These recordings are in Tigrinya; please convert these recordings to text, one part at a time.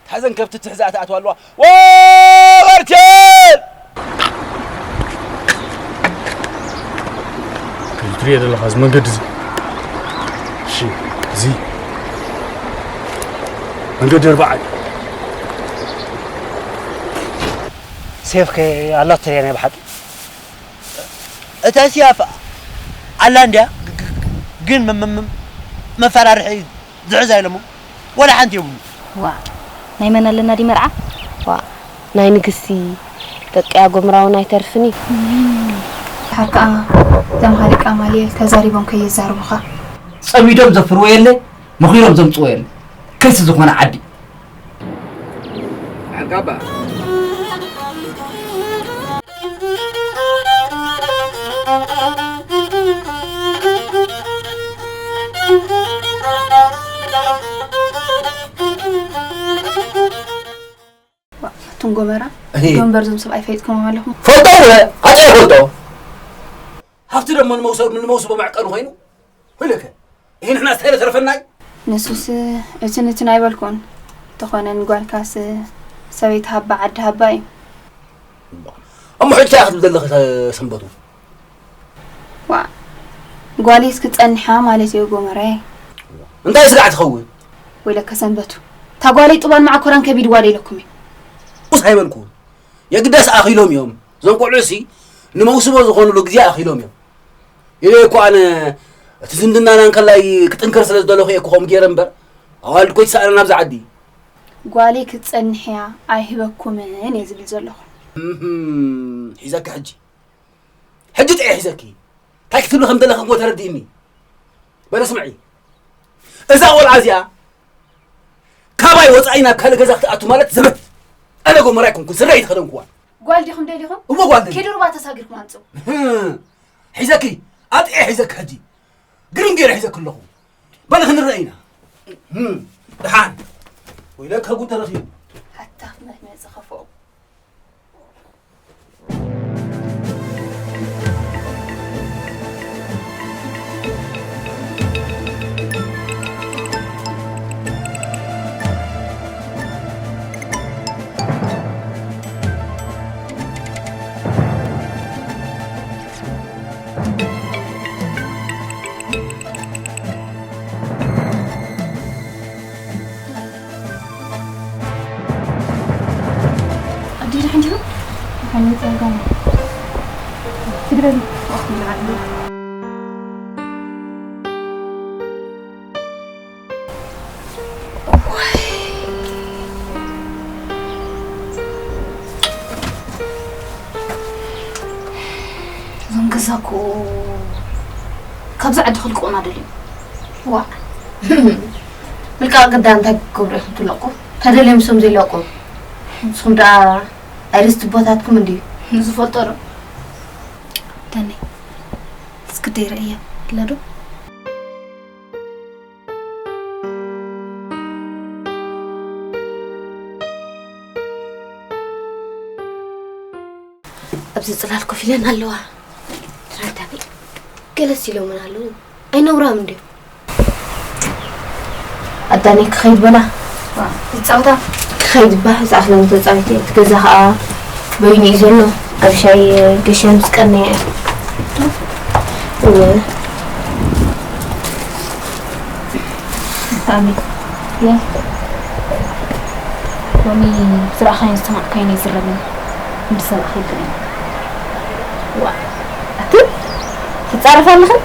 ሓዘን ከብቲ ትሕዛ ትኣትዋ ኣለዋ። ወበርቴል! እዚ ትሪኦ ዘለኻ እዚ መንገዲ እዚ፣ እሺ፣ እዚ መንገዲ ኣርባዓ እዩ። ሴፍ ከ ኣላ ትሪኣ ናይ ብሓቂ? እታ ሲያፍ ኣላ እንድያ፣ ግ-፣ ግ-፣ ግን መ-፣ መ-፣ መ-፣ መፈራርሒ ዝሕዛ ኢሎሞ ወላ ሓንቲ የብሉ። ዋ፣ ናይ መን ኣለና ድዩ መርዓ? ዋ፣ ናይ ንግስቲ ደቂ ኣጎምራ እውን ኣይተርፍን እዩ። ሓቃ፣ እቶም ሃለቃ ማልየል ተዛሪቦም ከየዛርቡኻ። ጸሚዶም ዘፍርዎ የለ፣ መኺሮም ዘምጽዎ የለ። ከይሲ ዝኾነ ዓዲ። ሓቃባ። ኣቱም ጎመራ፣ እሂ። ዶ እምበር እዞም ሰብኣይ ፈይጥኩሞም ኣለኹም? ፈልጦ እወ፣ ኣጨ ፈልጦ። ሃብቲ ደሞ ንመውሰ-፣ ንመውስቦ መዕቀኒ ኮይኑ። ወይለከ፣ ይሄ ንሕና እንታይ ተረፈናይ? ንሱስ እትን እትን ኣይበልኩን። ተኾነ ንጓልካስ ሰበይቲ ሃባ ዓዲ ሃባ እዩ። እሞ ሕጂ እንታይ ክትብል ዘለኺ ሰንበቱ? ዋ፣ ጓሌስ ክጸንሓ ማለት እዩ ጎመራይ። እንታይ ስጋዕ ትኸውን? ወይለከ ሰንበቱ፣ እታ ጓለይ ጥባን መዓኮራን ከቢድዋ ዶ ኢለኩም እዩ? ኡስ ኣይበልኩን። የግዳስ ኣኺሎም እዮም። እዞም ቆልዑ ሲ ንመውስቦ ዝኾኑሉ ግዜ ኣኺሎም እዮም። ኢለ እኮ ኣነ እቲ ዝምድናና እንከላይ ክጥንክር ስለ ዝደለኹ እየ እኮ ከምኡ ገይረ እምበር፣ ኣዋልድ እኮ ይተሳእነን ኣብዚ ዓዲ። ጓለይ ክትጸንሕ እያ ኣይህበኩምን እየ ዝብል ዘለኹ። እህም፣ ሒዘኪ ሕጂ። ሕጂ ጥየ ሒዘኪ። እንታይ ክትብሊ ከም ዘለኺ እኮ ተረዲእኒ። በለ ስምዒ። እዛ ቆልዓ እዚኣ ካባይ ወጻኢ ናብ ካልእ ገዛ ክትኣቱ ማለት ዘበት። ኣነ ጎመራ ኣይኮንኩን፣ ስረ ኣይተኸደንኩዋን። ጓል ዲኹም ደሊኹም? እሞ ጓል ደሊ። ኪዱ ሩባ ተሳጊርኩም ኣምጽኡ። ሒዘኪ፣ ኣጥየ ሒዘኪ ሕጂ። ግርም ገይረ ሒዘኪ ኣለኹ። በሊ ክንረአ ኢና። ደሓን። ወይለከ ጉድ ተረኺቡ። ሃታፍ መመጽ ኸፍኦ። ድሕሪ ሕጂ ዶ? ሓኒ ጸጋ። ትግረም። ወኽቲ ዝዓቢ። እዞም ገዛ እኮ ካብዛ ዓዲ ክልቅቑና ደልዮም። ዋእ። ምልቃቕ ግዳ እንታይ ክገብሩ ኢኹም ትለቁ? ተደልዮም ምስኦም ዘይለቁ። ንስኹም ደኣ ኣይርስቲ ቦታትኩም እንድዩ። ንዝፈልጦ ዶ? ተነይ። እስክደይ ረእያ። ለዶ? ኣብዚ ጽላል ኮፍ ኢለን ኣለዋ። ትራዳሚ ገለስ ኢሎምን ኣለዉ። ኣይነውራም እንድዩ። ኣዳኒ ክኸይድ በላ። ዋ፣ ይጻወታ። ክኸይድ እባ፣ ዝኣኽለን ተጻዊተ። እቲ ገዛ ኸኣ በይኑ እዩ ዘሎ። ኣብ ሻይ ገሸ ምስ ቀነየ። እወ። ሳሚ፣ የ-፣ ሎሚ ዝረኣኻዮን ዝሰማዕካዮን ኣይዝረብን። እንዲ ሰብኣኺ ይብለኒ። ዋ፣ ኣቲ ትጻረፋ ኣለኽን?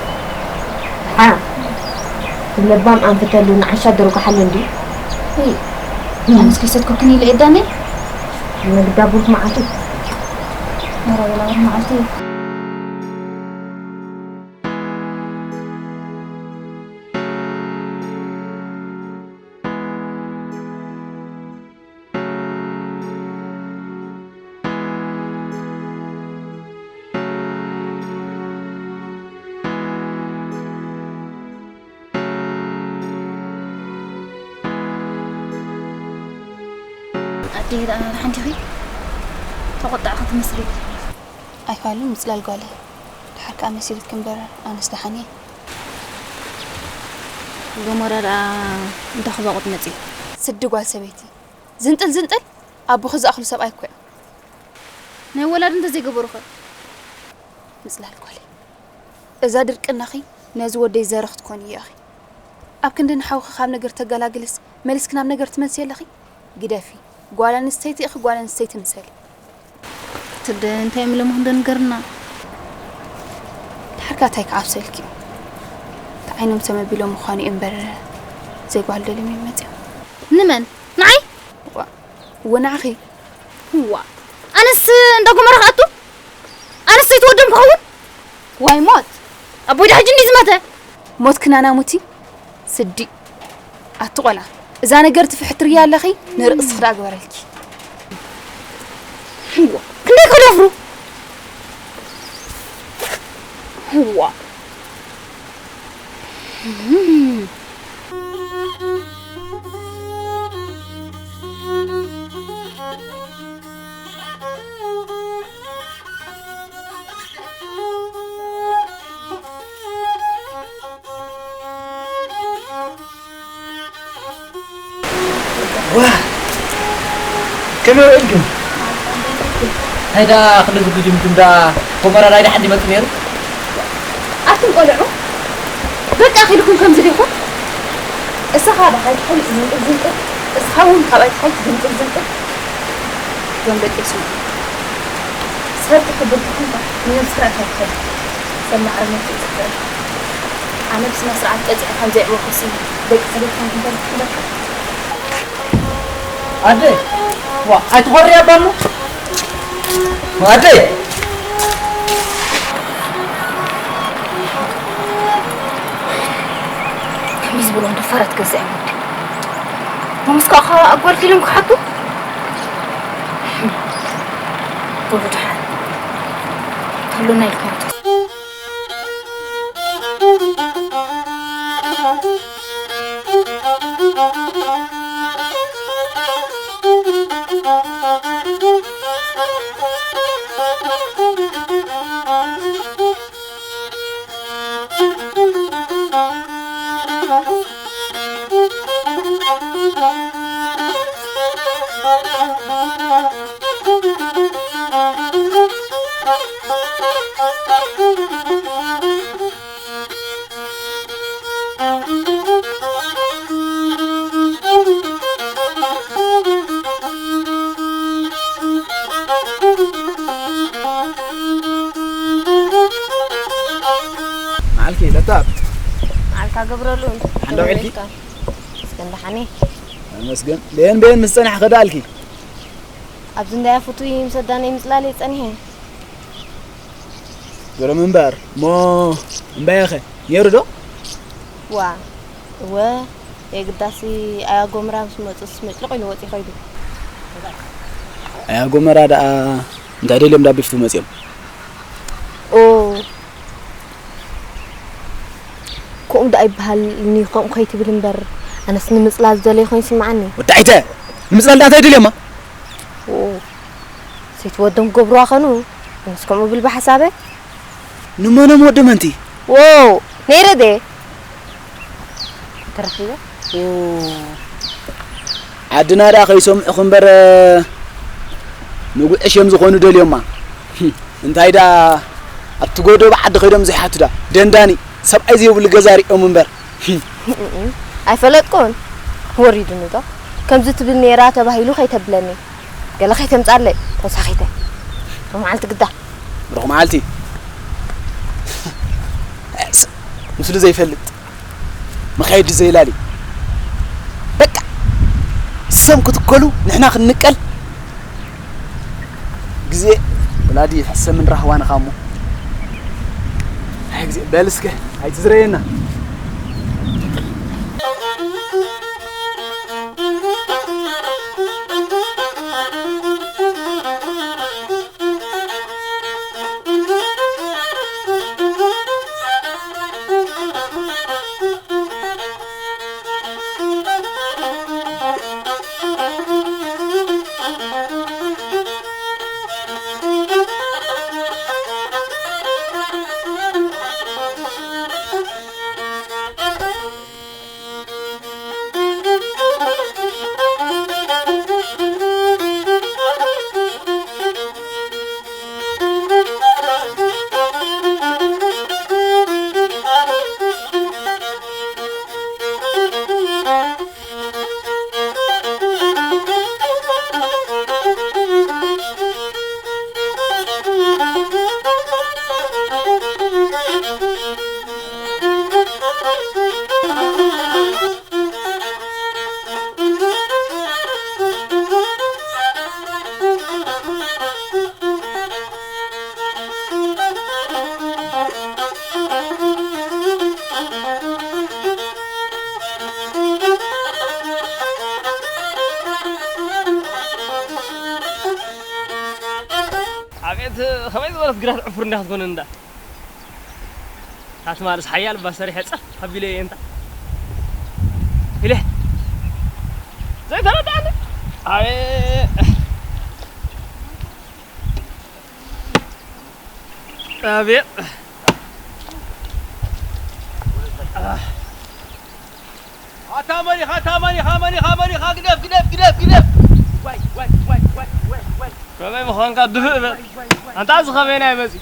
ሓ፣ ለባም ኣንፍተሉ፣ ንዓሻ ደርጓሓሉ እንዲ። እይ፣ ኣነስ ከይሰትኮክን ኢለ እዳነይ? ንግዳ ቡርክ መዓልቲ። ኧረ፣ ወላ ቡርክ መዓልቲ። ኣደይ ደኣ ሓንቲ ኢኺ ተቖጣዕኺ ትመስሊ። ኣይፋሉን ምጽላል ጓለይ። ድሓር ከኣ መሲልኪ እምበር ኣነስ ደሓን እየ። ገሞራ ደኣ እንታይ ክዘቑጥ መጺኡ? ስዲ ጓል ሰበይቲ። ዝንጥል ዝንጥል ኣቦኺ ዝኣኽሉ ሰብኣይ እኮ እዮም። ናይ ወላዲ እንተዘይገበሩኸ? ምጽላል ጓለይ። እዛ ድርቅናኺ ነዚ ወደይ ዘረ ክትኮኒ እያ ኢኺ። ኣብ ክንዲ ንሓውኺ ካብ ነገር ተገላግልስ መሊስኪ ናብ ነገር ትመልሲ ኣለኺ? ግደፊ። ጓል ኣንስተይቲ ኢኺ፣ ጓል ኣንስተይቲ ምሰሊ። ትደ እንታይ እዮም ኢሎም ክንደ ንገርና? ድሓርካ እንታይ ክዓብሰልኪ? እቲ ዓይኖም ተመቢሎም ምዃኑ እዩ እምበር ዘይጓል ደልዮም እዮም መጺኦም። ንመን? ንዓይ? ዋ፣ እወ ንዓኺ። ዋ፣ ኣነስ እንዳ ጎመራ ክኣቱ? ኣነስ ዘይትወደም ክኸውን? ዋይ ሞት! ኣቦይ ዳ ሕጂ እንዲ ዝመተ? ሞት ክናና ሙቲ? ስዲ። ኣቲ ቆልዓ፣ እዛ ነገር ትፍሕትርያ ኣለኺ፣ ንርእስኺ ደኣ ግበረልኪ። ህዋ፣ ክንደይ ክደፍሩ? ህዋ። ዋ! ከመይ ውዒልኩም? እንታይ ደኣ ክንዲ ዝጉጅምጅም ደኣ፣ ጎመራ ናይ ደሓን ይመጽእ ነይሩ? ኣቱም ቆልዑ፣ በቃ ኺልኩም ከምዚ ዲኹም? እሳ ኻባኻ ይትሓይሽ ዝንጥል ዝንጥል፣ እስኻ እውን ካባይ ትሓይሽ ዝንጥል ዝንጥል። እዞም ደቂ ስሙ። ሰብ ተኽብር ተኾንካ፣ ንነብስኻ ኢኻ ትኸብር። ሰብ ማዕረ ነብሱ እዩ ዝኽበር። ኣነ ብስነ ስርዓት ቀጺዐ ከም ዘየዕበኹሲ፣ ደቂ ሰበይትኩም እንታይ ክትሕበካ? ኣደ፣ ዋ፣ ኣይትኾሪ ኣባ እሞ? ኣደ! ከመይ ዝበሎም ደፋራት ገዛ እዮም ወዲ። ሞምስካ ኸ ኣጓልኪ ኢሎም ክሓቱ? በሉ ደሓን። ተሎና ኢልካ ተስ- ለታብ። መዓልካ ገብረሉ። ሓንዳ ውዒልኪ? እስከ እንዳ ሓኒ። ተመስገን። በየን በየን ምስ ጸናሕኺ ደኣልኪ? ኣብዚ እንዳ ያፉቱ ምስ ኣዳነይ ምጽላል እየ ጸኒሐ። ገረም እምበር፣ እሞ እምባየኸ ነይሩ ዶ? ዋ፣ እወ፣ የግዳሲ ኣያ ጎመራ ምስ መጹስ መጭልቕ ኢሉ ወጺኡ ኸይዱ። ኣያ ጎመራ ደኣ እንታይ ደልዮም ዳ ቢፍቱ መጺኦም? ኦ፣ ከምኡ ደኣ ይበሃል እኒ ከምኡ ከይትብል እምበር፣ ኣነስ ንምጽላል ዝደለየ ኮይኑ ይስምዓኒ። ወዲ ዓይተ፣ ንምጽላል ደኣ እንታይ ደልዮማ? ኦ፣ ሰይቲ ወዶም ክገብሩዋ ኸኑ፣ ኣነስ ከምኡ ብል ብሓሳበ። ንመኖም ወዲ መንቲ? ዎ፣ ነይረ ደ። ተረኺበ? ኦ፣ ዓድና ደኣ ከይሰምዑ እምበር፣ ንጉዕሽ እዮም ዝኾኑ ደልዮማ። ህም፣ እንታይ ደኣ ኣብቲ ጎደቦ ዓዲ ከይዶም ዘይሓቱ ደኣ፣ ደንዳኒ፣ ሰብኣይ ዘይብሉ ገዛ ሪኦም እምበር። ህም። ኣይፈለጥኩን። ወሪዱኒ ዶ? ከምዚ ትብል ነይራ ተባሂሉ ከይተብለኒ። ገለ ከይተምጻለይ፣ ተወሳኺተ። ብሩኽ መዓልቲ ግዳ። ብሩኽ መዓልቲ። ምስሉ ዘይፈልጥ፣ መኻይዲ ዘይላሊ። በቃ፣ እሶም ክትከሉ፣ ንሕና ክንንቀል። ግዜ ወላዲ ሕሰምን ራህዋን እኻ እሞ። ኣይ ግዜ፣ በል እስከ፣ ኣይትዝረየና። ኣቤት፣ ከመይ ዝበለት ግራት ዕፉር እንዲያ ክትኮነ እንዳ። ኣቲ ማለስ ሓያል እባ ሰሪሐ ጸፍ ኣቢለ እየ እንታ። ኢለ ዘይተረዳእኒ። ኣቤት። ኣቤት። ኣታ መን ኢኻ፣ ኣታ መን ኢኻ፣ መን ኢኻ፣ መን ኢኻ? ግደፍ፣ ግደፍ፣ ግደፍ፣ ግደፍ። ዋይ፣ ዋይ፣ ዋይ፣ ዋይ፣ ዋይ፣ ዋይ። ከመይ ምዃንካ ድፍእ በል። ዋይ፣ ዋይ፣ ዋይ። ኣንታ እዚ ከመይ ናይ መጺ?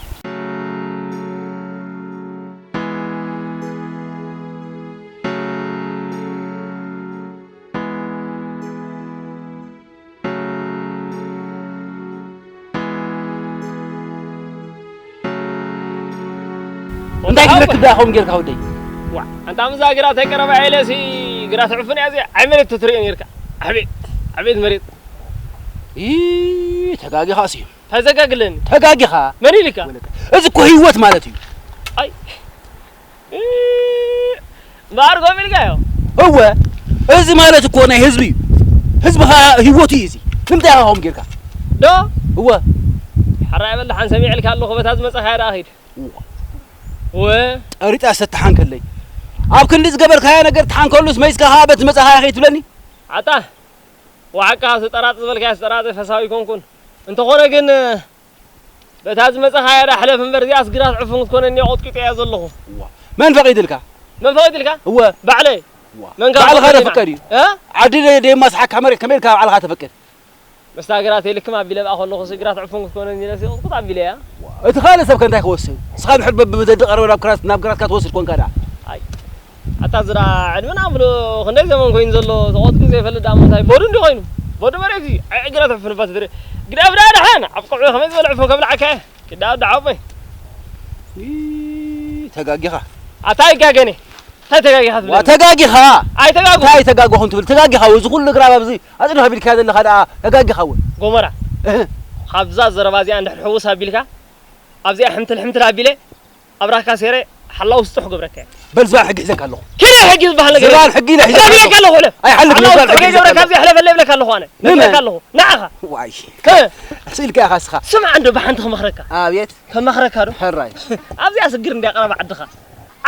እንታይ ክብለክ ክብዳ ኸም ጌርካ ወደይ? ዋ፣ ኣንታ ምዛ ግራት ኣይቀረባ ኢለሲ ግራት ዕፉን እያ እዚኣ። ኣይ መሬት ትትሪኦ ኔርካ። ኣቤት፣ ኣቤት መሬት። ኢ፣ ተጋጊኻ እሲ። እንታይ ዘጋግለኒ? ተጋጊኻ። መን ኢልካ? ወለተ። እዚ እኮ ህይወት ማለት እዩ። ኣይ። እ፣ እምበኣር ከምኡ ኢልካዮ? እወ፣ እዚ ማለት እኮ ናይ ህዝቢ እዩ። ህዝቢ ኸኣ ህይወቱ እዩ እዚ። ንምንታይ ኢኻ ከምኡ ጌርካ? ዶ? እወ። ሕራይ በል፣ ደሓን ሰሚዐልካ ኣለኹ፣ በታ ዝመጻኻያ ደኣ ኺድ። እወ። እወ። ጠሪጣ ሰተሓንከለይ። ኣብ ክንዲ ዝገበርካያ ነገር ተሓንከሉስ መይስካ ኸኣ በቲ ዝመጻኻያ ኺድ ትብለኒ? ዓጣ፣ ወሓቃ፣ ስጠራጥ ዝበልካዮ ስጠራጥ ፈሳዊ ኣይኮንኩን። እንተኾነ ግን፣ በታ ዝመጻኻያ ዳ ሕለፍ እምበር፣ እዚኣስ ግራት ዕፉን ክትኮነኒ ቆጥቂጠያ ዘለኹ። እዋ፣ መን ፈቒድልካ? መን ፈቒድልካ? እወ። ባዕለይ። እዋ። መን ካብ ባዕልኻ ፈቒድልካ? ተፈቀድ እዩ። እ? ዓዲ ደ-፣ ደየማስሓካ መሬት ከመይ ኢልካ ባዕልኻ ተፈቅድ? መስታ ግራት የልክም ኣቢለ ብኣ ከለኹ፣ ሲ ግራት ዕፉን ክትኮነኒ ኢለ፣ ሲ ቁጥቁጥ ኣቢለያ። እዋ፣ እቲ ካልእ ሰብ ከ እንታይ ክወስድ? ንስኻ ድሕር በብመደዲ ቀረበ ናብ ክራት-፣ ናብ ግራትካ ትወስድ ኮንካ ደኣ። ኣይ። ኣታ ዝራ ዕድመና ምሉእ ክንደይ ዘመን ኮይኑ ዘሎ፣ ተቖጥቂ ዘይፈልጥ ደኣ ምንታይ በዱ እንዲ ኮይኑ? በዱ መሬት እዩ። ኣይ፣ ግራት ዕፉን እባ ትድረ-፣ ግዳ ብዳ ደሓን፣ ኣብ ቆልዑ ከመይ ዝበለ ዕፉን ከብልዓካ እየ? ግዳ ወዲ ዓቦይ። ኢ፣ ተጋጊኻ። ኣታ ኣይጋገነ። እንታይ ተጋጊኻ ትብለኒ? ዋ፣ ተጋጊኻ። ኣይተጋግኹ። እንታይ ኣይተጋግኹን ትብል? ተጋጊኻ። እዚ ኩሉ ግራብ ኣብዚ ኣጽድፍ ኣቢልካዮ ዘለኻ ደኣ ተጋጊኻ እውን። ጎመራ። እህ። ካብዛ ዘረባ እዚኣ እንድሕር ሕውስ ኣቢልካ፣ ኣብዚኣ ሕምትል ሕምትል ኣቢለ፣ ኣብራካ ሴረ ሓላው ስጡሕ ገብረካ። በል ዝባን ሕጊ ሒዘካ ኣለኹ። ኪደ ሕጊ ዝበሃል ነገር ዝባን የለን። ሕጊ ኢለ ሒዘካ ኣለኹ። ገብረካ ኣለኹ፣ እለ። ኣይሓልፍን ሓላው ዝባን ስጡሕ ሕጊ ሒዘካ ገብረካ ኣለኹ። ኣብዚ ሕለፈለ ይብለካ ኣለኹ ኣነ። ንመን? ይብለካ ኣለኹ። ንዓኻ። ዋይ። ከ? ስኢልካ ኢኻ እስኻ። ስምዓ እንዶ ብሓንቲ ክመኽረካ። ኣብየት። ከመኽረካ ዶ? ሕራይ። ኣብዚኣ ስግር እንድያ ቀረባ ዓድኻ።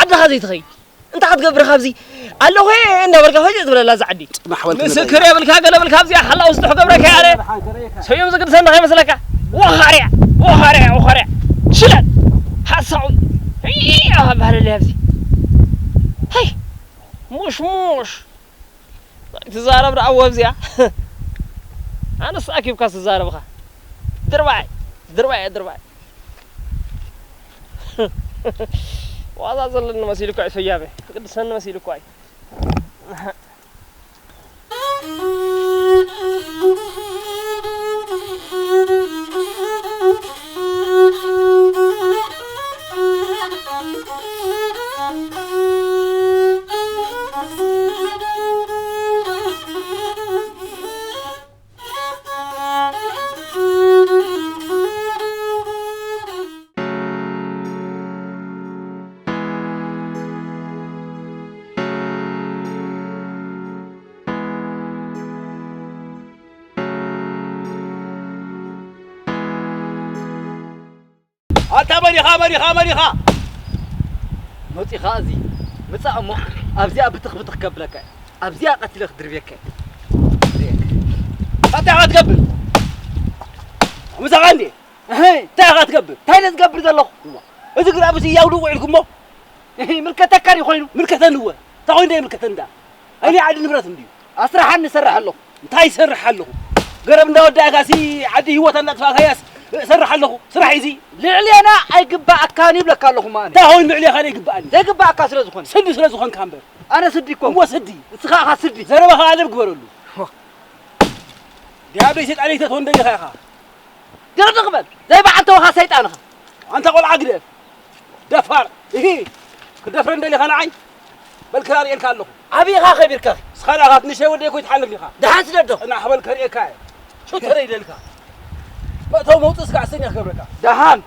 ዓድኻ ዘይትኸይድ። እንታይ ክትገብር ካብዚ? ኣለኹ እየ እንዳበልካ ፈጀ ትብለላ እዛ ዓዲ። ጽናሕ በል ክንርኢ። ምስክር የብልካ ገለ ብልካ ኣብዚኣ ሓላው ስጡሕ ገብረካ እየ ኣነ። ሰዮም ዝግድሰና ከይመስለካ። ወኻርያ፣ ወኻርያ፣ ወኻርያ። ሽለል። ሓሳዊ። እይ፣ ኣባህለለይ ኣብዚ። ሀይ። ሙሽ ሙሽ። ትዛረብ ደኣ ወብዚኣ። ኣነስ ኣኪብካ ትዛረብኻ። ድርባይ፣ ድርባይ፣ ድርባይ። ዋዛ ዘለኒ መሲሉ እኮ እዩ ሰያበ። ክቅድሰኒ መሲሉ እኮ እዩ። ኣታ መን ኢኻ፣ መን ኢኻ፣ መን ኢኻ? መጺኻ እዚ ምጻእ እሞ ኣብዚኣ ብትኽ ብትኽ ከብለካ እየ። ኣብዚኣ ቀቲለ ክድርብየካ እየ። እንታይ ኢኻ ትገብር? ምሳኻ እንዴ? እህ፣ እንታይ ኢኻ ትገብር? እንታይ ኢለ ዝገብር ዘለኹ? እዋ፣ እዚ ግራብ እዚ ያውዱ ውዒልኩሞ? እህ፣ ይምልከተካ ድዩ ኮይኑ? ምልከተኒ እወ። እንታይ ኮይኑ ደይ ምልከተኒ ደኣ? ኣይናይ ዓዲ ንብረት እንድዩ። ኣስራሓኒ እሰርሕ ኣለኹ። እንታይ ይሰርሕ ኣለኹ? ገረብ እንዳወዳእካሲ ዓዲ ህይወታ እንዳጥፋእካያስ እሰርሕ ኣለኹ። ስራሕ እዚ። ልዕሌና ኣይግባኣካን ይብለካ ኣለኹ ማእነ። እንታይ ኮይኑ ልዕሌኻ ዘይግባኣኒ? ዘይግባኣካ ስለ ዝኾነ። ስዲ ስለ ዝኾንካ እምበር። ኣነ ስዲ እኮ። እወ ስዲ። ንስኻ ኢኻ ስዲ። ዘረባኻ ኣደብ ግበረሉ። ዋ። ዲያብሎስ ሰይጣን ይተትወን ደሊኻ ኢኻ። ግርድቕ በል። ዘይበዓል ተወኻ ሰይጣን ኢኻ። ኣንታ ቆልዓ ግደፍ። ደፋር። እሂ። ክደፍረን ደሊኻ ንዓይ? በል ክራር የልካ ኣለኹ። ዓብይኻ ከቢርካ። እስኻ ደኣ ካብ ንእሽተይ ወደይ እኮ ይትሓልፍ ኢኻ። ደሓን ስደዶ። እና በል ከርእየካ እየ። ሹተረ ይደልካ። መእተው መውፅእ እስካ ኣሰኛ ክገብረካ። ደሓን።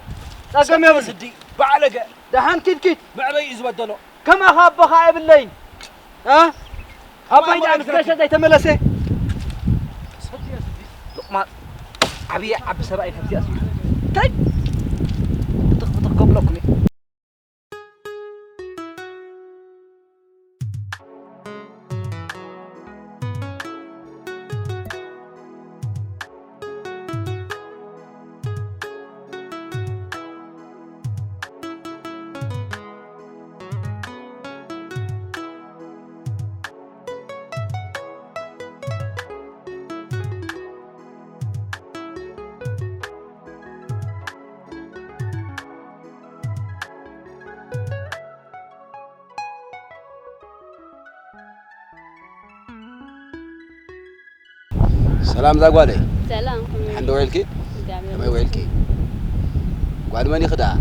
ጸገም የብሉ። ስዲ። ባዕለገ። ደሓን ኪድ ኪድ። መዕበይ እዩ ዝበደሎ። ከማኻ ኣቦኻ የብለይን። እ? ኣቦይ ደኣ ምስ ገሸ ዘይተመለሰ። ሎቕማጽ። ዓብየ ዓቢ ሰብኣይ ከምዚኣ ስብሉ። እንታይ? ብጥቕ ብጥቕ ከብለኩም እየ። ሰላም ዛጓለይ። ሰላም፣ ከመይ ሓንደ ውዒልኪ? እግዚኣብሔር ከመይ ውዒልኪ? ይመስገን። ጓል መን ኢኺ ደኣ?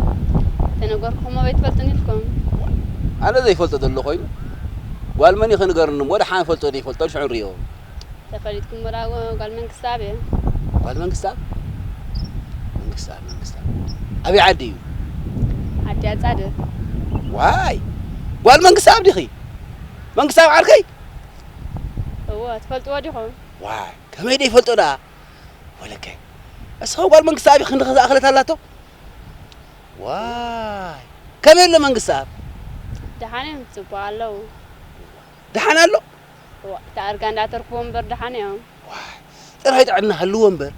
ተነገርኩኹም እሞ ኣይትፈልጡን ኢልኩም። ኣነ ዘይፈልጦ ዘሎ ኮይኑ? ጓል መን ኢኺ ንገርኒ እሞ፣ ደሓን ፈልጦ ዘይፈልጦ ሽዑ ንርእዮ። ተፈሊጥኩም እሞ ደኣ ጓል መንግስትኣብ እየ። ጓል መንግስትኣብ? መንግስትኣብ፣ መንግስትኣብ። ኣበይ ዓዲ እዩ? ዓዲ ኣጻድፍ። ዋይ! ጓል መንግስትኣብ ዲኺ? መንግስትኣብ ዓርከይ? እወ፣ ትፈልጥዎ ዲኹም? ዋይ፣ ከመይ ደይፈልጦ ደኣ? ወለከ፣ እሱ ጓል መንግስትኣብ ክንዲ ዝኣኽለት ኣላቶ? ዋይ፣ ከመይ ኣሎ መንግስትኣብ? ደሓን እዮም፣ ጽቡቕ ኣለዉ። ደሓን ኣሎ? እዋ፣ እታ እርጋ እንዳተርክቦ እምበር ደሓን እዮም። ዋይ፣ ጥራይ ጥዕና ሃልዎ እምበር፣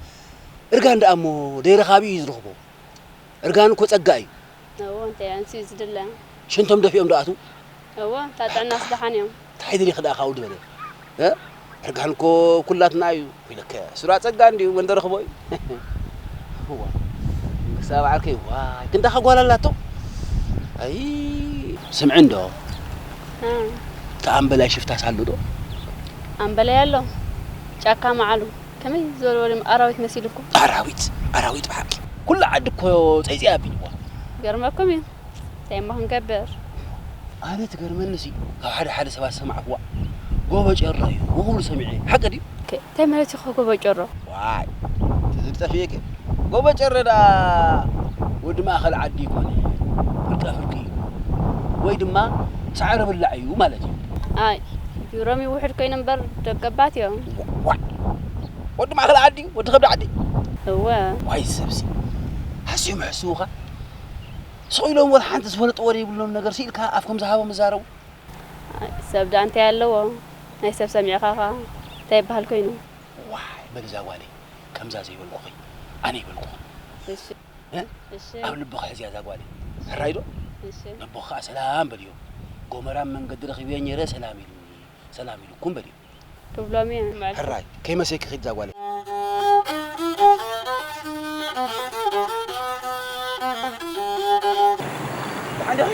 እርጋን ደኣ እሞ ደይረኻቢ እዩ ዝረኽቦ። እርጋን እኮ ጸጋ እዩ። እዎ፣ እንታይ ኣንስዩ ዝድለ? ሽንቶም ደፊኦም ዶ ኣትዉ? እዎ፣ እታ ጥዕናስ ደሓን እዮም። እንታይ ደሊኺ ደኣ ካብኡ ዝበለ? እ? እርጋን እኮ ኩላትና እዩ። ኢለከ፣ ስራ ጸጋ እንድዩ፣ መን ደረኽቦ እዩ? እዋ፣ ክሳብ ዓርከይ፣ ዋይ፣ ክንዳኻ ጓል ኣላቶ? ኣይ፣ ስምዒ እንዶ፣ እ። እቲ ኣምበላይ ሽፍታስ ኣሎ ዶ? ኣምበላይ ኣሎ። ጫካ መዓሉ። ከመይ ዝበለ ወደ ኣራዊት መሲሉ እኮ። ኣራዊት፣ ኣራዊት ብሓቂ። ኩሉ ዓዲ እኮ ጸይጺያ ኣቢልዋ። ገርመኩም እዩ። እንታይ እሞ ክንገብር? ኣነ ትገርመኒ ሲ፣ ካብ ሓደ ሓደ ሰባት ዝሰማዕክዋ፣ ጎቦ ጨሮ እዩ ክብሉ ሰሚዐ። ሓቂ ድዩ? ከ-፣ እንታይ ማለት እዩ ጎቦ ጨሮ? ዋይ፣ ትዝብ ጠፊኤኪ። ጎቦ ጨሮ ደኣ ወዲ ማእኸል ዓዲ ይኮነ፣ ፍርቃ ፍርቂ እዩ። ወይ ድማ ሳዕሪ ብላዕ እዩ ማለት እዩ። ኣይ፣ ቢሮም ይውሕድ ኮይኑ እምበር ደቀባት እዮም። ዋይ፣ ወዲ ማእኸል ዓዲ፣ ወዲ ከብዲ ዓዲ። እወ። ዋይ፣ ሰብሲ፣ ሃስዮም ሕስውኻ። ስቕ ኢሎም ወላ ሓንቲ ዝፈልጥዎ ዘይብሎም ነገር ስኢልካ ኣፍ ከም ዝሃቦም ይዛረቡ። ኣይ፣ ሰብ ደኣ እንታይ ኣለዎ? ናይ ሰብ ሰሚዕኻ ኸኣ እንታይ ይበሃል ኮይኑ? ዋይ፣ በል እዛ ጓለይ፣ ከምዛ ዘይበልኩኺ፣ ኣነ ይበልኩኺ። እሺ። እ? እሺ። ኣብ ልብኺ ሕዝያ እዛ ጓለይ። ሕራይ ዶ? እሺ። ነቦኺ ኸኣ ሰላም በልዮ። ጎመራ ኣብ መንገዲ ረኺበዮ ነይረ፣ ሰላም ኢሉኒ፣ ሰላም ኢሉኩም በልዮ። ክብሎም እየ። ሕራይ፣ ከይመሰየኪ ኺድ እዛ ጓለይ። ደሓን ዲኺ?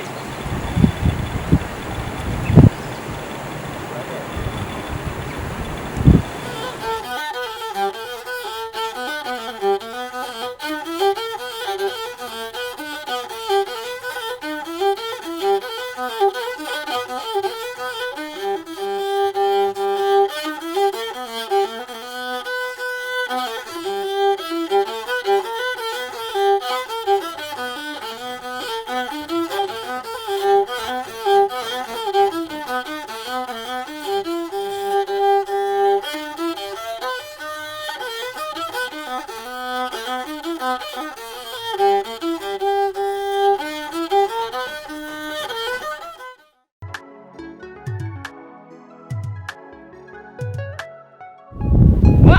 ዋ፣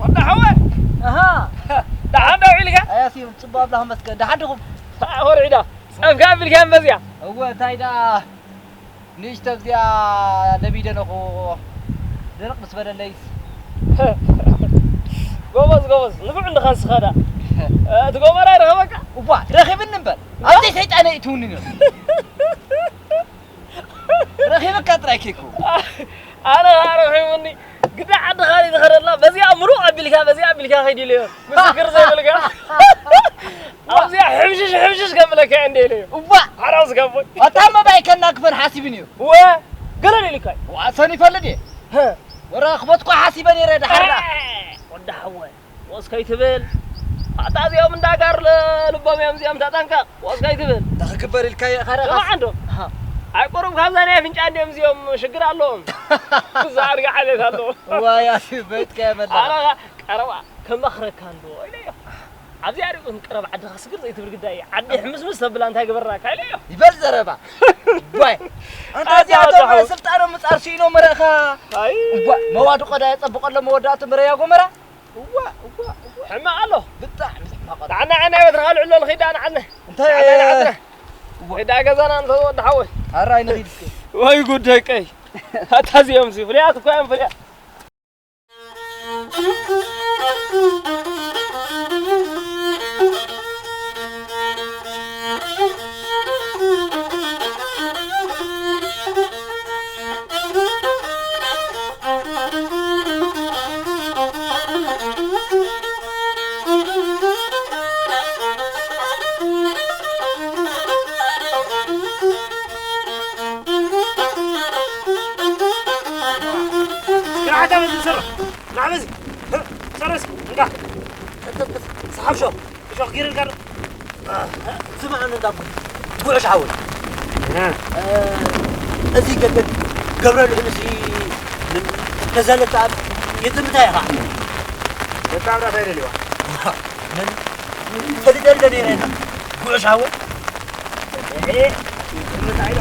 ወዲ ሓወይ። ኣሃ። ደሓን ዶ ውዒልካ? ኣያ ስዩም፣ ጽቡቕ ኣምላኽ ይመስገን። ደሓን ዲኹም? ኣወርዒዳ። ጸምካ ኣቢልካ እምበዚኣ። እወ፣ እንታይ ደኣ፣ ንእሽቶ ኣብዚኣ ለሚደ ኣለኹ። ድርቕ ምስ በለለይስ። ጎበዝ፣ ጎበዝ። ንፉዕ እንድኻ ንስኻ ደኣ። እቲ ጎመራ ይረኸበካ? እዋ፣ ረኺብኒ እምበር። ኣብዘይ ሰይጣን የእትውኒ ነይሩ። ረኺበካ ጥራይ ኬኩ። ኣነ ኸኣ ረኺቡኒ። ግዳ ዓድኻ ድዩ ዝኸደላ? በዚኣ ምሩቕ ኣቢልካ፣ በዚኣ ኣቢልካ ኸይድ ኢለዮ። ምስክር ዘይብልካ። ኣብዚኣ ሕምሽሽ፣ ሕምሽሽ ከብለካ እየ እንደ ኢለዮ። እዋ! ሓራስ ከቦይ። ኣታ መባይ ከናግፈን ሓሲብን እዩ። እወ፣ ገለ ኢሉካ እዩ። ዋ፣ ሰን ይፈልጥ እየ። ሀ። ወረ ክሞት እኳ ሓሲበ ነይረ፣ ደሓር ደኣ። እ፣ ወዲ ሓወይ። ወስ ከይትብል። ኣታ እዚኦም እንዳ ጋር ል-፣ ልቦም እዮም እዚኦም ተጠንቀቕ። ወስ ከይትብል። እንታይ ክግበር ኢልካዮ ኢኻ ርኣኻስ? ስማዕ እንዶ። ኣሃ። ኣይ ቁሩብ ካብዛ ናይ ኣፍንጫ እንድዮም እዚኦም ሽግር ኣለዎም። እዛ ኣድጊ ዓሌት ኣለዎ። ዋይ ኣስዩ በይትካዮ መላኻ። ኣረ ቀረባ ከመኽረካ እንዶ ኢለዮ። ኣብዚኣ ሪኡን ቀረብ ዓድኻ ስግር ዘይትብል ግዳይ። ዓዲ ሕምስምስ ተብላ እንታይ ገበርናካ ኢለዮ። ይበል ዘረባ። ዋይ። ኣንታ ኣታ እዚኣቶም ወዲ ሓው። ስልጣኖም ምጻር ስኢኖም መረእኻ። ኣይ። እዋ፣ መዋድቖ ዳ የጸብቐሎም መወዳእቱ መረያ ጎመራ። እዋ፣ እዋ፣ እዋ። ሕማቕ ኣሎ። ብጣዕሚ ሕማቕ ኣሎ። ጥዕና፣ ዕና፣ በትርኻ ልዕሎ ልኺድ፣ ኣነ፣ ዓነ። እንታይ? ጥዕና፣ ዓነ። እዋ። ኺዳ ገዛና፣ እንተ ወዲ ሓወይ። ኣራይ ንኺድ እስኪ። ወይ ጉድ ደቀይ። ኣታ እዚኦም ሲ ፍልያት እኮ እዮም፣ ፍልያት። ስርዓታ በዚ ስርሕ። ንዓ በዚ። ስርሕ እስኪ። እንካ። ሰሓብ ሾ። እሾኽ ጌርልካ ዶ? ስማዕ፣ እንዳ ጉ-፣ ጉዕሽ ሓወይ። እ። እ፣ እዚ ገገድ ገብረ ልዑል እዚ ተዛለተ ኣብ የጥምታ ኢኻ። በጣም ናት ኣይደልዋ። ምን ፈሊጠ እንደ ነይረ ኢና። ጉዕሽ ሓወይ። እ፣ የጥምታ ኢሎ።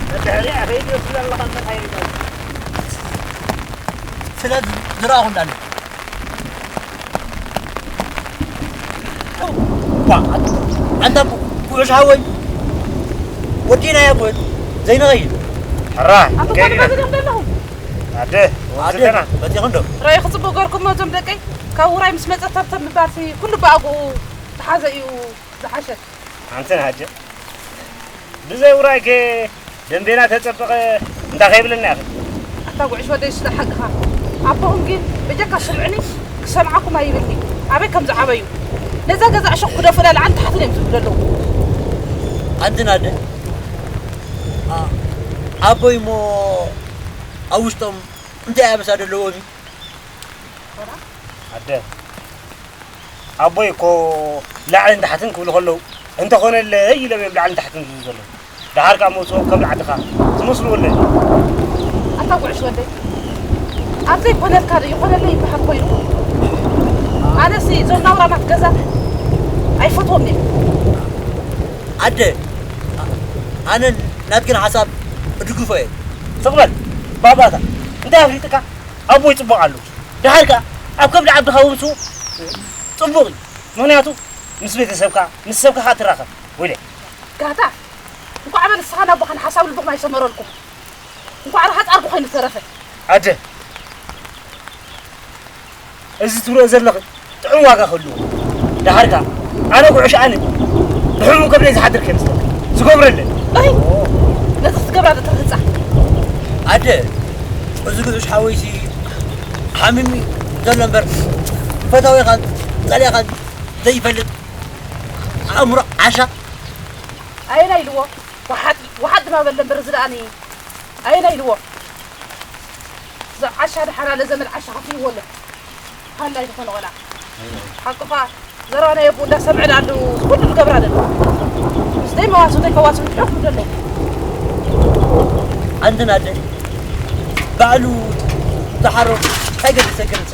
በድሕሪ ኣኸይድ ይወስድ ኣለኻ እንተ ሓይል። ስለ ዝረኣኹ እንዳለ። ዋ፣ ኣንታ ጉ-፣ ጉዕሽ ሓወይ፣ ወዲናያ እኮ ዘይንኸይድ። ሕራ፣ ኣቶ ከይድና። ካድማ ዘገም ዘለኹም? ኣደ፣ ኣደ፣ ወዝተና። መጺኹም ዶ? ራእይ ክጽቡቕ ገርኩሞ እዞም ደቀይ፣ ካብ ውራይ ምስ መጸ ተብተብ ምባልሲ ኩሉ ብኣግኡ ተሓዘ እዩ ዝሓሸ። ሓንቲ ንሓጀ። ብዘይ ውራይከ ደንቤና ተጸበቐ እንታይ ከይብለና ኢኺ? ኣታ ጉዕሽ ወደይ፣ ስለ ሓቅኻ። ኣቦኹም ግን በጀካ ስምዕኒ ክሰምዓኩም ኣይብልኒ። ኣበይ ከም ዝዓበዩ። ነዛ ገዛ እሾኽ ክደፉላ ላዕሊ ታሕቲ እዮም ዝብሉ ኣለዉ። ኣንቲ ናደ። ኣ፣ ኣቦይ እሞ ኣብ ውሽጦም እንታይ ኣበሳ ዘለዎም እዩ? ኣደ፣ ኣቦይ እኮ ላዕልን ታሕትን ክብሉ ከለዉ፣ "እንተኾነለይ" ኢሎም እዮም ላዕልን ታሕትን ዝብሉ ዘለዉ። ደሓር ከኣ መውጽኦም ከም ዓድኻ ትመስሉ ወለዲ። ኣታ ጉዕሽ ወደይ፣ ኣብ ዘይኮነልካ ዶ ይኾነለይ ይበሃል ኮይኑ? ኣነሲ እዞም ናውራማት ገዛ ኣይፈትዎም እየ። ኣደ፣ ኣነ ናትክን ሓሳብ እድግፎ እየ። ስቕ በል ባባታ፣ እንታይ ኣፍሊጥካ? ኣቦይ ጽቡቕ ኣሎ። ደሓር ከኣ ኣብ ከብዲ ዓድኻ ውምሱ ጽቡቕ እዩ። ምኽንያቱ ምስ ቤተሰብካ፣ ምስ ሰብካ ከኣ ትራኸብ። ወይለ። ጋታ፣ እንኳዕ ኣበ ንስኻን ኣቦኻን ሓሳብ ልብኹም ኣይሰመረልኩም። እንኳዕ ረሃጽ ኣርጉ ኮይኑ ተረፈ። ኣደ፣ እዚ ትብሎ ዘለኺ ጥዑም ዋጋ ክህልዎ። ደሓር ከኣ ኣነ ጉዕሽ ኣነ ብሕሙም ከብደይ ዝሓድር ከይመስለካ። ዝገብረለይ። ኣይ፣ ነዚ ክትገብራ ዶ ትርህጻ? ኣደ፣ እዚ ጉዕሽ ሓወይሲ ሓሚሙ ዘሎ እምበር ፈታዊኻን ጸሊእኻን ዘይፈልጥ ኣእምሮ ዓሻ። ኣየናይ ኢልዎ? ወሓጥ፣ ወሓጥ ድማ በለ እምበር እዚ ደኣኒ ኣየናይ ኢልዎ? እዚ ዓሻ ደሓር ኣለ ዘመድ ዓሻ ከፊልዎ ኣሎ። ሃላይ ዝኾነ ቆልዓ። ሓቅኻ ዘረባ ናይ ኣቦኡ እንዳሰምዐ ደኣ ኣለዉ ኩሉ ዝገብራ ዘለዉ። ምስ ደይ መዋስብተይ ከዋስብ ትሕኩ ዘለዉ። ኣንተን ኣደ ባዕሉ ዝሓሮ ኣይገድስ ኣይገድስ።